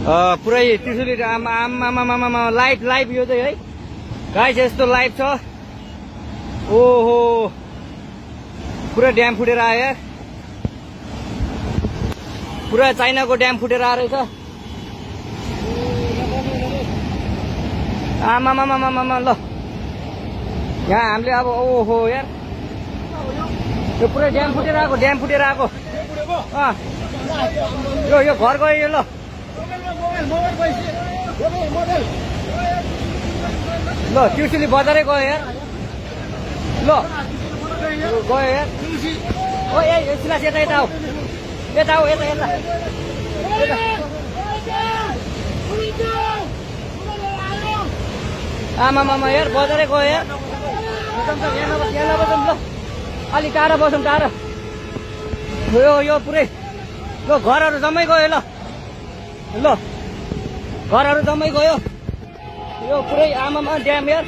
पुरै त्रिशुली आमा लाइभ यो चाहिँ है गाइस यस्तो लाइभ छ। ओहो पुरा ड्याम फुटेर आयो यार, पुरा चाइनाको ड्याम फुटेर आएर छ। आमामामामामा ल यहाँ हामीले अब ओहो यार यो पुरै ड्याम फुटेर आएको यो घर गयो यो। ल ल त्रिशुली बजारै गयो यार। ल गयो यार। ओ ए सिलास यता आऊ यता आमामामा यार बजारै गयो यार। यहाँ नबसौँ ल, अलिक टाढा बसौँ टाढा। यो पुरै ल घरहरू जम्मै गयो। ल घरहरू जम्मै गयो यो पुरै आमामा ड्याम यार।